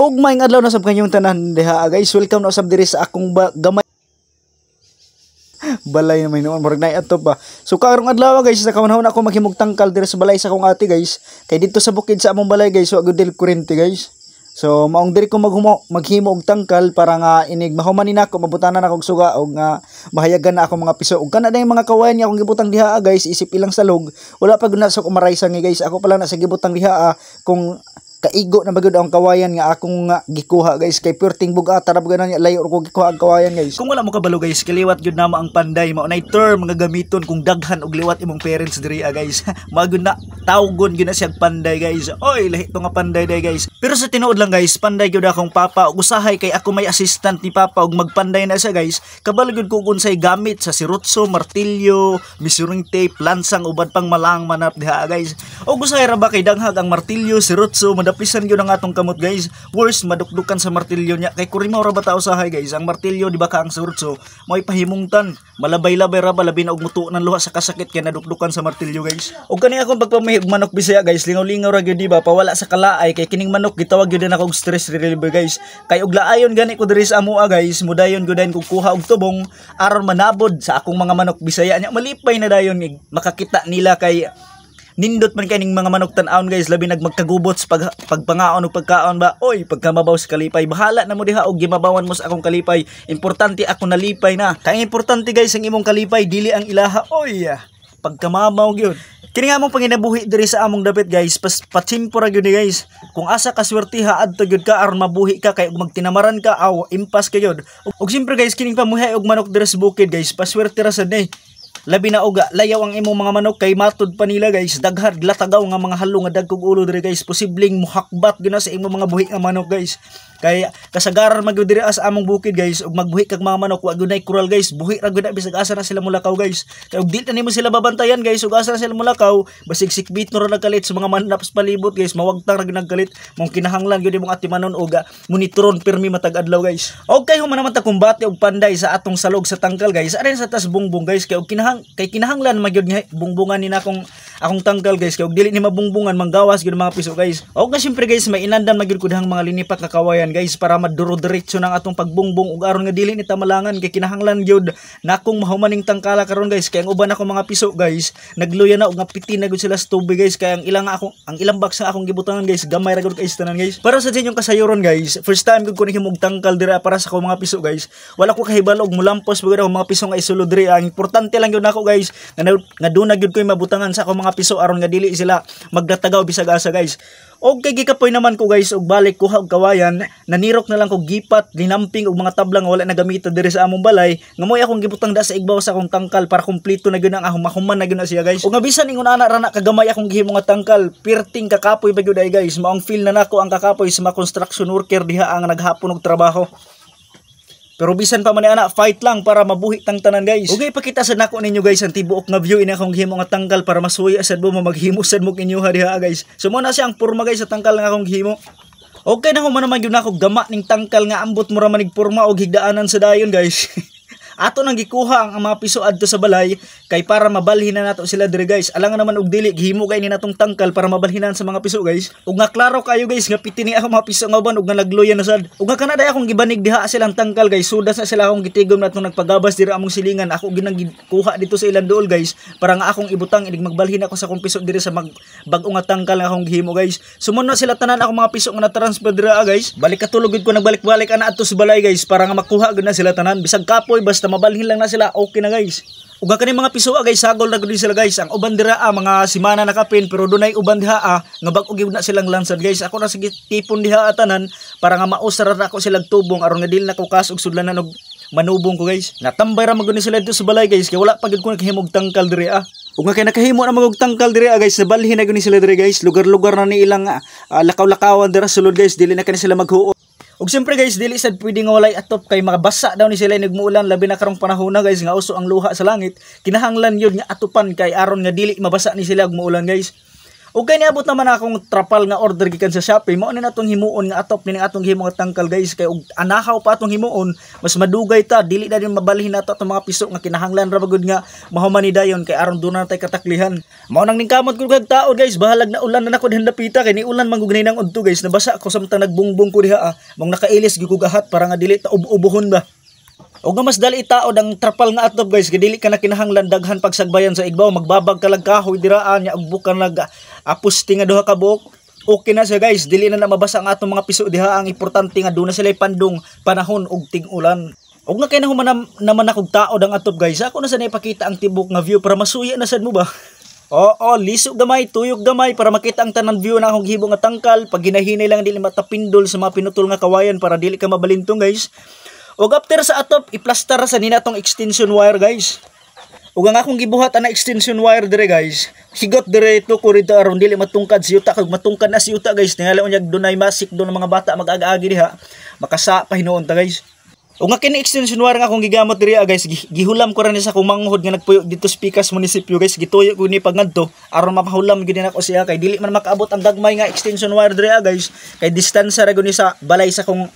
Og maayong adlaw na sab kanyong tanan diha, guys. Welcome na usab diri sa akong gamay balay na may noon murag naay ato pa. So karong adlaw, guys, sa kaunahon ako maghimog tangkal diri sa balay sa akong ate, guys. Kay dito sa bukid sa among balay, guys, wa gud kuryente, guys. So maong diri ko maghimo og tangkal para nga inig mahuman ni nako, mabutanan ako og suga og nga mahayagan na ako mga piso. Og kana yung mga kawayan nga akong gibutang diha, guys, isip ilang salog, wala pa gud na sa kumaray sa guys. Ako pala na sa gibutang diha kung kaigo na bagud ang kawayan nga akong nga gikuha, guys, kay perting bug-ata ra ba niya, layo ko gikuha ang kawayan, guys. Kung wala mo kabalo, guys, kaliwat gyud namo ang panday. Mao nay term nga gamiton kung daghan og liwat imong parents diri, guys. Mao gyud na tawgon gyud na siyang panday, guys. Oy, lahi to nga panday day, guys. Pero sa tinuod lang, guys, panday gyud akong papa ug usahay kay ako may assistant ni papa ug magpanday na siya, guys. Kabalo gyud ko kung unsay gamit sa sirutso, martilyo, measuring tape, lansang, uban pang malang manap diha, guys. Og usahay ra ba kay danghag ang martilyo, sirutso, madapisan gyud ang atong kamot, guys. Worst madukdukan sa martilyo niya kay kurimaw ra ba ta usahay, guys. Ang martilyo, di ba ka ang sirutso, mo'y pahimungtan. Malabay-labay ra ba, labi na og mutuo ng luha sa kasakit kay nadukdukan sa martilyo, guys. Og kani akong pagpamahi og manok Bisaya, guys, lingaw-lingaw ra gyud, di ba? Pawala sa kalaay kay kining manok gitawag gyud na og stress reliever, guys. Kay og laayon gani ko diri sa amoa, guys, mudayon gyud kog kuha og tubong aron manabod sa akong mga manok Bisaya nya malipay na dayon makakita nila kay nindot man kay ning mga manok tan-awon, guys, labi nag magkagubot sa pagpangaon og pagkaon ba. Oy, pagkamabaw sa kalipay, bahala na mo diha og gimabawan mo sa akong kalipay. Importante ako nalipay na. Kay ang importante, guys, ang imong kalipay, dili ang ilaha. Oy, pagkamabaw gyud. Kini nga among panginabuhi diri sa among dapit, guys, pas patsimpo ra gyud ni, guys. Kung asa ka swertiha, adto gyud ka aron mabuhi ka, kay ug magtinamaran ka, aw impas ka gyud. Ug siyempre, guys, kining pamuhi og manok diri sa bukid, guys, paswerte ra sad ni. Labi na og layaw ang imong mga manok kay matud pa nila, guys, daghan latagaw nga mga halo nga dagkog ulo diri, guys, posibleng muhakbat gyud na sa imong mga buhi nga manok, guys. Kay kasagaran man gyud diri sa among bukid, guys, ug magbuhi kag mga manok, wa gyud nay kural, guys. Buhi ra gyud na bisag asa na sila mulakaw, guys. Kay ug di na nimo sila babantayan, guys, ug asa na sila mulakaw, basig sikbit no ra nagkalit sa mga manap sa palibot, guys, mawagtang ra gyud nagkalit. Mong kinahanglan gyud imong atimanon og monitoron pirmi matag adlaw, guys. Okay, human naman ta kumbate og panday sa atong salog sa tangkal, guys. Arin sa tas bungbong, guys, kay og kinahanglan man gyud nga bungbungan ni nakong akong tangkal, guys, kay og dili ni mabungbungan, manggawas gyud mga piso, guys. Og nga syempre, guys, may inandan man gyud ko dihang mga linipak nga kawayan, guys, para maduro diretso ng atong pagbungbong ug aron nga dili ni tamalangan, kay kinahanglan gyud nakong mahumaning tangkala karon, guys, kay ang uban ako mga piso, guys, nagluya na ug nga piti na gyud sila sa tubig, guys, kay ang ilang box nga akong gibutangan, guys, gamay ra gyud kay tanan, guys. Para sa inyong kasayuron, guys, first time gyud ko nahimog tangkal dira para sa akong mga piso, guys. Wala ko kahibalo og mulampos gyud ako mga piso nga isulod diri. Ang importante lang gyud nako, guys, nga duna gyud ko'y mabutangan sa akong mga piso aron nga dili sila magdatagaw bisag asa, guys. Okay, gikapoy naman ko, guys, og balik kuha og kawayan, nanirok na lang ko gipat, linamping og mga tabla nga wala na gamita diri sa among balay, nga mo'y akong gibutang da sa igbaw sa akong tangkal para kumpleto na gyud ang akong mahuman na gyud na siya, guys. Ug nga bisan ingon ana ra na kagamay akong gihimo nga tangkal, perting kakapoy ba gyud ay, guys, maong feel na nako ang kakapoy sa mga construction worker diha ang naghapon og trabaho. Pero bisan pa man ni ana, fight lang para mabuhi tang tanan, guys. Okay, pakita sad nako ninyo, guys, ang tibuok nga view ini akong gihimo nga tangkal para masuya sad mo maghimo sad mo inyo diha, guys. So mo na siya ang porma, guys, sa tangkal nga akong gihimo. Okay na human naman gyud nako gama ning tangkal nga ambot mo ra manig porma og higdaanan sa dayon, guys. Ato nang gikuha ang mga piso adto sa balay kay para mabalhin na nato sila diri, guys. Alangan naman og dili gihimo kay ni natong tangkal para mabalhinan sa mga piso, guys. Ug nga klaro kayo, guys, nga piti ni ako mga piso nga uban ug nga nagluya na sad. Ug nga kana day akong gibanig diha silang tangkal, guys. Sudas na sila akong gitigom natong nagpagabas diri among silingan. Ako ginang kuha dito sa ilang duol, guys, para nga akong ibutang inig magbalhin ako sa akong piso diri sa bag-o nga tangkal nga akong gihimo, guys. Sumon na sila tanan akong mga piso nga na-transfer diri, guys. Balik katulog gid ko nagbalik-balik ana adto sa balay, guys, para nga makuha gud na sila tanan. Bisag kapoy, basta mabalhin lang na sila, okay na, guys. Ug kani mga piso, guys, sagol na gud sila, guys. Ang uban dira mga simana na kapin, pero dunay uban diha nga bag-o gyud na silang lansad, guys. Ako na sige tipon diha tanan para nga mausar ra ako silang tubong aron nga dili na ko kas og sudlanan og manubong ko, guys. Natambay ra magud ni sila dito sa balay, guys, kay wala pa gyud ko nakahimog tangkal diri. Ug nga kay nakahimo na magog tangkal diri, guys, nabalhin na gyud ni sila diri, guys. Lugar-lugar na ni ilang lakaw-lakawan dira sulod, guys, dili na kani sila maghuo. Ug siyempre, guys, dili sad pwede nga walay atop kay makabasa daw ni sila nagmuulan, labi na karong panahon na, guys, nga uso ang luha sa langit. Kinahanglan yun nga atupan kay aron nga dili mabasa ni sila ug muulan, guys. Okay, niabot naman akong trapal nga order gikan sa Shopee. Mao ni natong himuon nga atop ni atong himo nga tangkal guys, kay og anahaw pa atong himuon, mas madugay ta, dili na din mabalhin nato atong mga piso nga kinahanglan ra bagud nga mahuman ni dayon kay aron duna na tay kataklihan. Mao nang ningkamot ko kag taod guys, bahalag na ulan na nako dapita kay ni ulan man gud nang udto guys, nabasa ko samtang nagbungbong ko diha. Mong nakailis gyud ko gahat para nga dili ta ub-ubuhon ba. Og nga mas dali itaod ang trapal nga atop guys, kay dili ka na kinahanglan daghan pagsagbayan sa igbaw, magbabag ka lang kahoy diraan nya ug bukan lag apusti nga duha ka buok. Okay na siya guys, dili na na mabasa ang atong mga piso diha. Ang importante nga duna sila pandong panahon og ting-ulan. Og nga kay nahuman naman akog taod ang atop guys, ako na sa ipakita ang tibok nga view para masuya na sad mo ba. Oo, liso gamay, tuyok gamay para makita ang tanan view na akong gihibo nga tangkal. Pag ginahinay lang dili matapindol sa mga pinutol nga kawayan para dili ka mabalintong guys. Og after sa atop, iplastar sa nina tong extension wire guys. Ug ang akong gibuhat ana extension wire dire guys, higot dire to ko rito aron dili matungkad si yuta, kag matungkad na si yuta guys, tingali unyag dunay masik do ng mga bata mag-agi diha, makasa pa hinuon ta guys. Ug nga kini extension wire nga akong gigamot diri guys, gihulam ko ra ni sa akong manghod nga nagpuyo dito sa Pikas munisipyo guys, gituyo ko ni pagngadto aron mapahulam gyud nako siya kay dili man makaabot ang gagmay nga extension wire diri guys, kay distansya ra gyud ni sa balay sa akong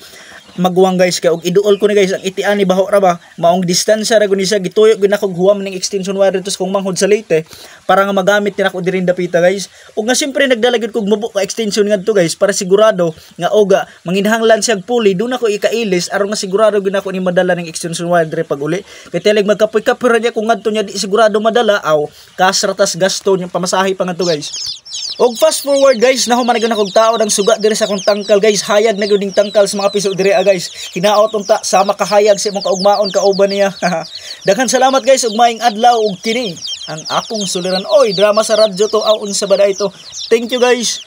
maguwang guys, kay og iduol ko ni guys ang itian ni baho ra ba, maong distansya ra gyud ni siya, gituyo gyud nako huwam ning extension wire dito sa kong manghod sa Leyte para nga magamit ni nako diri dapita guys. Ug nga siyempre nagdala gyud kog mubo ka extension ngadto guys para sigurado nga oga manginahanglan siya og puli do nako ikailis aron nga sigurado gyud nako ni madala ning extension wire diri pag uli, kay teleg magkapoy-kapoy ra niya kung ngadto niya di sigurado madala, aw kasratas gasto niyang pamasahe pa ngadto guys. Og fast forward guys, nahuman na gyud akong taod ang suga diri sa akong tangkal guys. Hayag na gyud ning tangkal sa mga piso diri guys. Hinaot unta sama kahayag sa imong kaugmaon kauban niya. Daghan salamat guys ug maayong adlaw ug kini ang akong suliran. Oy, drama sa radyo to, aw unsa ba ito. Thank you guys.